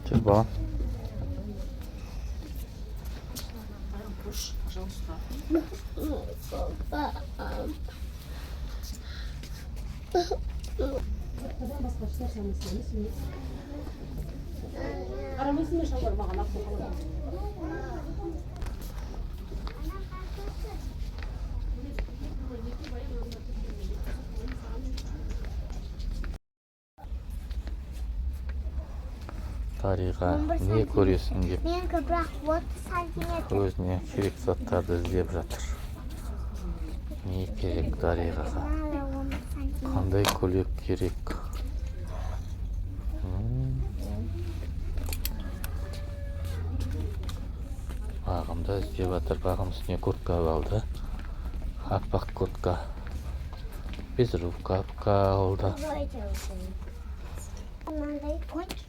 Жүр, балам. Пожалуйста. Басқа ешнәрсе алмайсың емес. Қарамайсың ба, шалбар маған ақ болған. Дариға, 11 не сантиметр. көресің деп Менікі бірақ 30 сантиметр. өзіне керек заттарды іздеп жатыр. Не керек Дариғаға? Мына 11 сантиметр. Қандай көйлек керек? Бағымды іздеп жатыр. Бағым үстіне куртка алды, аппақ куртка, безрукавка алды. Мынандай пончик.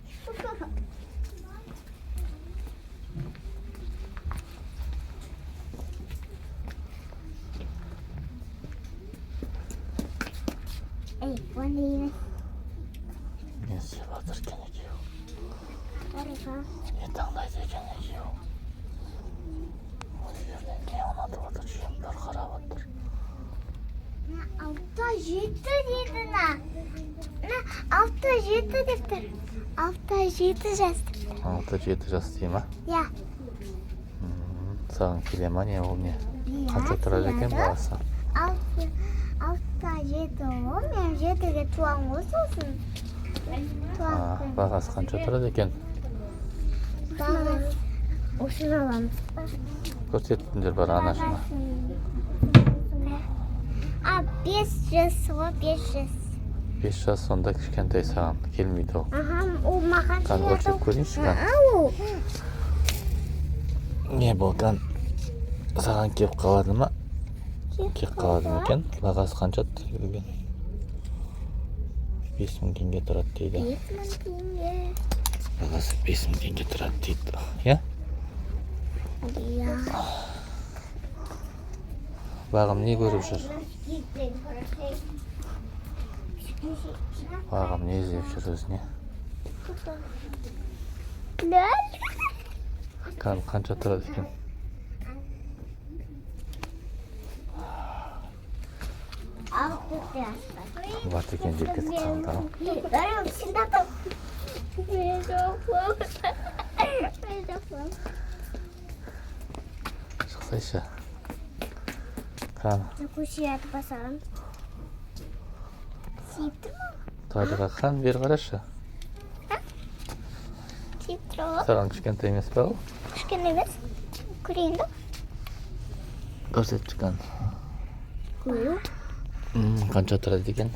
Ей, ондай емес. Не іздеп жатыр екен екеуі? Дариға. Не таңдайды екен екеуі? Өздеріне не ұнатып жатыр, жемпір қарап жатыр. Мына 6-7 дейді, мына. Мына 6-7 деп тұр. 6-7 жас деп тұр. 6-7 жас дей ма? Иә. Саған келе ма, не ол, не? Иә, Қанша тұрады екен сияды. бағасы? 6-7 ғой. Мен 7-ге туамын ғой сосын. А, Туған күн. бағасы қанша тұрады екен? Бағасы. Осыны аламыз ба? Көрсеттіңдер бар анашыма. А, 5 жас ғой, 5 жас. 5 жас сонда кішкентай, саған келмейді ол. Аха, ол маған Кәні, келеді. өлшеп көрейінші, кәні. А, ол. Не болған, саған келіп қалады ма, келіп қалады ма екен? Бағасы қанша екен? 5000 теңге тұрады дейді. 5000 теңге. Бағасы 5000 теңге тұрады дейді, иә. Иә. Бағым не көріп жүр? Бағым не іздеп жүр өзіне? Нөл. Кәні, қанша тұрады екен? 6 жас. Қымбат екен деп кетіп қалды ау. Дариға, сен де тап. Мен жоқпын. Мен жоқпын. Шықсайшы, кәні. Көшеге басамын. Тиіп тұр ма? Дариға, қан бері қарашы. Тиіп тұр ғой. Саған кішкентай емес па ол? Кішкене емес. Көрейін да. Көрсетші, кәні. Қанша тұрады екен?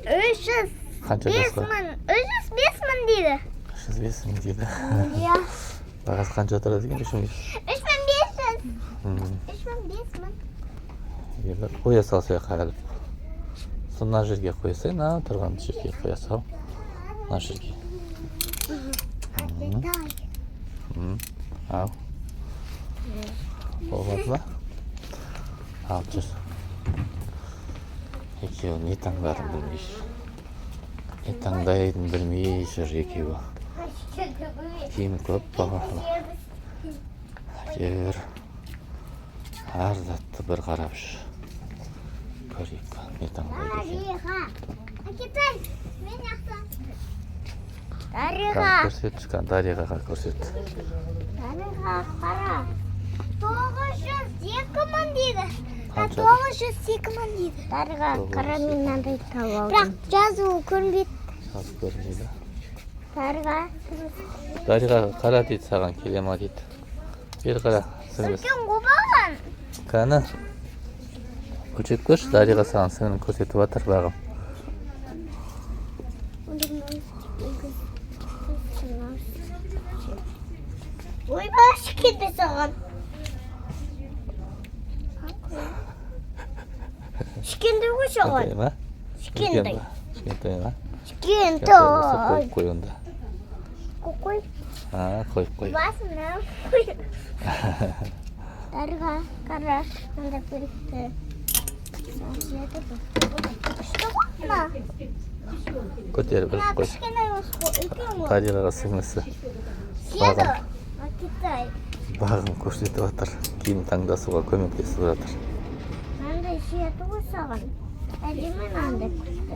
Үш жүз Қанша бес жасқа? мың. 305 мың дейді. 305 мың дейді. Иә. Бағасы қанша тұрады екен? Үш мың. 3500. 3000, 5000. Енді қоя сал сол жаққа іліп. Сол мына жерге қоя сал, мына тұрған жерге қоя сал, мына жерге. Дай. Ал, болады ма? Ал, жүр. Екеуі не таңдарын білмей жүр, не таңдайтынын білмей жүр екеуі. Киім көп бала. Әйтеуір әр затты бір қарап жүр. Көрейік, не таңдайды екен. Дариға. Әкетай, мен жақта. Кәні, Дариға. көрсетші, кәні, Дариғаға көрсет. Дариға, қара. 902 мың дейді. Қанша? 902 мың дейді. Дариға, қара, мен мынандай тауып алдым. Бірақ жазуы көрінбейді. Жазып көрінбейді. Дариға. Дариға, қара дейді, саған келе ма дейді. Бері қара, сіңлісі. Үлкен ғой маған. Кәні, өлшеп көрші, Дариға. Саған сіңлің көрсетіп жатыр, бағым. Ойбай, кішкентай саған. Кішкентай ғой саған. Кішкентай ма? Кішкентай. Үлкен ба? Кішкентай ма? Кішкентай болса, Кішкентай. қойып қой онда. Қой. А, қойып қой. Басына қой. Дариға, қара, мынандай көйлекті. Күшті ғой мына. Көтеріп іліп қой. Кішкене емес қой, үлкен ғой. Дариғаға сіңлісі Сияды. Китай. Бағын көрсетіп жатыр, киім таңдасуға көмектесіп жатыр. Мынандай сияды ғой саған. Әдемі мынандай күшті.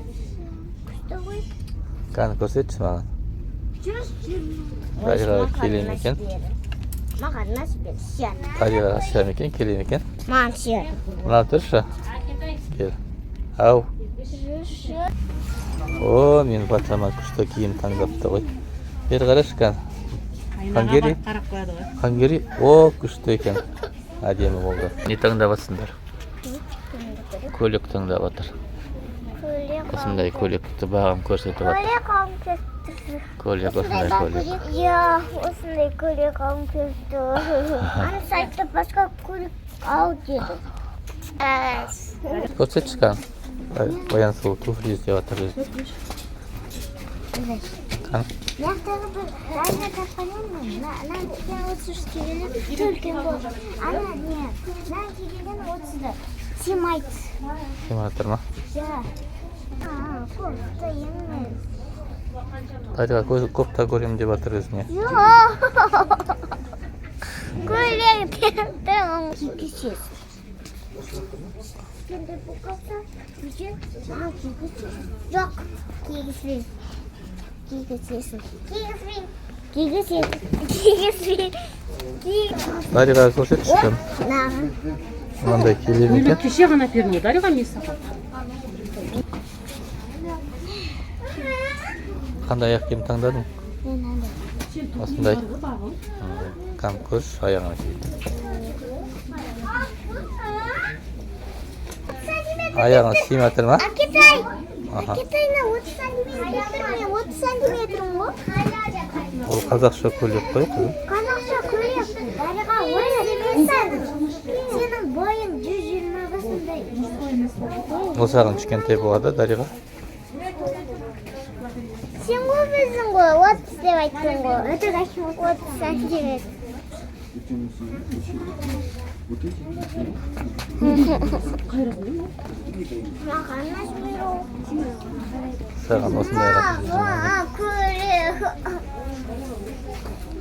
Күшті ғой. Кәні, көрсетші маған. Дариғаға келе ме екен? Маған насып бер, сияды. Дариғаға сия ма екен, келе ме екен? Маған сияды. Мына тұршы, кел. Ау, о, менің патшама күшті киім таңдапты ғой. Бері қарашы, кәні. Айнаға барып қарап қояды ғой. Хангери, о, күшті екен, әдемі болды. Не таңдап жатсыңдар? Көйлек таңдап жатыр. Көйлек. Осындай көйлекті бағым көрсетіп жатыр. Көйлек алғым келіп тұр. Көйлек, осындай көйлек. Иә, осындай көйлек алғым келіп тұр. Ана сайтта басқа көйлек ал деді. Көрсетші, кәні. Баян сұлу туфли іздеп жатыр өзі. Кәні. Мына бір размер тапқан едім мен. Мына киген 33 келгеннен үлкен болды. Ана не? Мына кигеннен 30-ды. Сыймайды. Сыймай жатыр ма? Иә. А, кофта емес. Дариға көзі кофта көремін деп жатыр өзіне. Жоқ. Көйлек деп кигізесің. Кішкентай болып қалса, үлкен маған кигізесің. Жоқ, кигізбеймін. Кигізесің. Кигізбеймін. Кигізесің. Кигізбеймін. Кигізбеймін. Дариға көрсетші, кәні. Маған. Мынандай келе ме Көйлек екен? Кеше ғана бердің ғой Дариға, мен саған. Қандай аяқ киім таңдадың? Мен андай. Осындай. Бар ғой бағым. Кәні, көрші, аяғыңа киеді. Аяғың сыймай жатыр ма? Әкетай! Аха. Әкетайна 30 сантиметр, мен 30 сантиметрім ғой. Ол қазақша көйлек қой, қызым. Қазақша көйлек. Дариға 35 сантиметр. Сенің бойың 120 сондай. Ол саған кішкентай болады, Дариға. Сен ғой біздің ғой, 30 деп айттың ғой. 30 сантиметр. Маған размер ол. Саған осындай. Маған көйлек.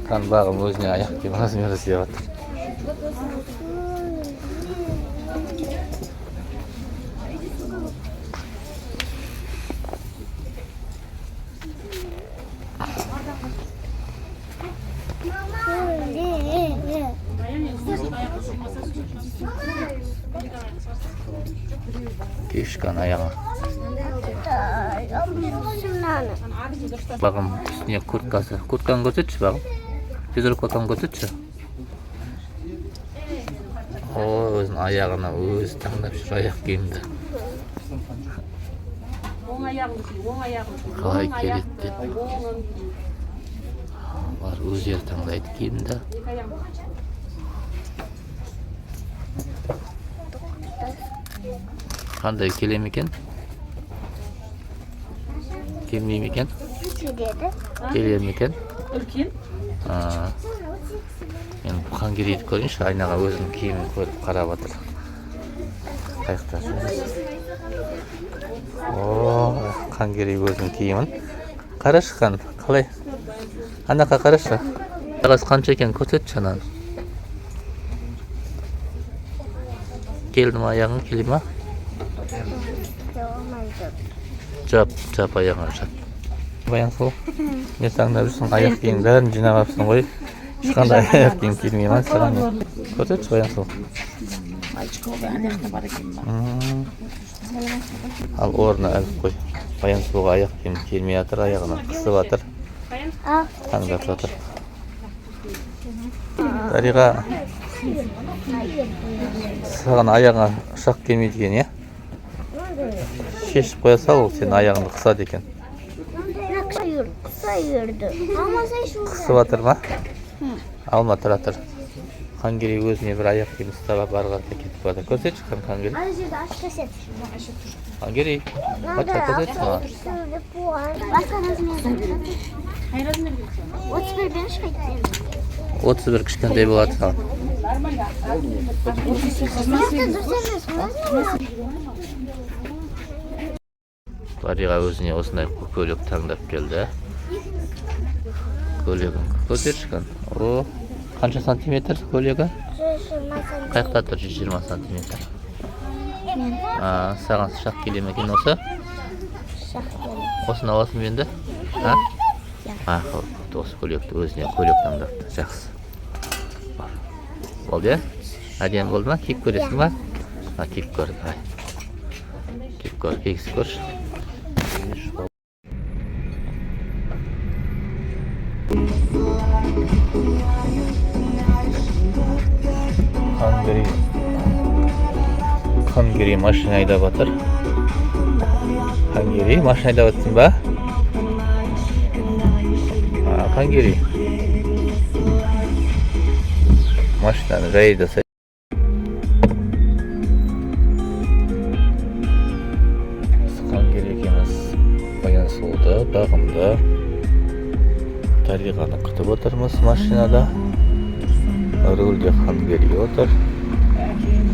Кәні, бағым өзіне аяқ киім размер іздеп жатыр. Көйлек. Киіші, кәні, аяғыңа. Мынаны. Бағым үстіне курткасы. Куртканы көрсетші, бағым. Тезірек куртканы көрсетші. О, өзінің аяғына өзі таңдап жүр аяқ киімді. Оң аяғыңды ки, оң аяғыңды ки. Қалай Оң келеді аяқты, деп. Оңын ки. Олар өздері таңдайды киімді. Екі аяғыңды. Қандай, келе ме екен, келмей ме екен? Келеді. Келер ме екен? Үлкен. А, мен Хангерейді көрейінші. Айнаға өзінің киімін көріп қарап жатыр. Қаяқта жүрміз? О, Хангерей өзінің киімін қарашы. Қан, қалай? Анақа қарашы. Бағасы қанша екенін көрсетші ананы. Келді ма аяғың, келе ма? Жап, жап, аяғыңа жап. Баян сұлу, не таңдап жүрсің? Аяқ киім бәрін жинап алыпсың ғой. Ешқандай аяқ киім келмей ма саған, не? Көрсетші, Баян сұлу. Ана жақта бар екен ба? Ал, орнына іліп қой. Баян сұлуға аяқ киім келмей жатыр, аяғына қысып жатыр. Ал. Таңдап жатыр. Дариға, саған аяғыңа шақ келмейді екен, иә? Шешіп қоя сал, ол сенің аяғыңды қысады екен. Қыса берді. Алмасай. Қысып жатыр ма? Алма, тұра тұр. Хангерей өзіне бір аяқ киім ұстап алып, ары қарата кетіп барады. Көрсетші, кім, Хангерей? Ана жерде ашып тастады. Хангерей, патша, көрсетші маған. Басқа размер. Қай размер керек саған? 31 берші қайтсем. 31 кішкентай болады саған. Дұрыс емес. Дариға өзіне осындай көйлек таңдап келді. Көйлегін көтерші, кән. О, қанша сантиметр көйлегі? 120 сантиметр. Қаяқта тұр 120 сантиметр? Мен. А, саған шақ келе ме екен осы? Шақ келеді. Осыны аласың ба енді? А? Иә. Мақұл. Осы көйлекті, өзіне көйлек таңдапты. Жақсы. Бар. Болды, иә? Әдемі болды ма? Киіп көресің ба? А, киіп көр, давай. Киіп көр, кигізіп көрші. Хангери. Хангери машина айдап жатыр. Хангери, машина айдап жатсың ба? А, Хангери. Машинаны жай айдаса. Біз Хангери екеуміз Баян Сұлуды, Бағымды, Дариғаны күтіп отырмыз машинада. Рульде Хангери отыр.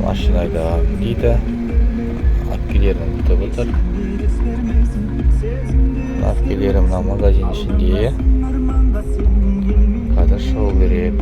Машина айдаған дейді. Әпкелерін күтіп отыр. Әпкелері мына магазин ішінде. Қазір шығу керек.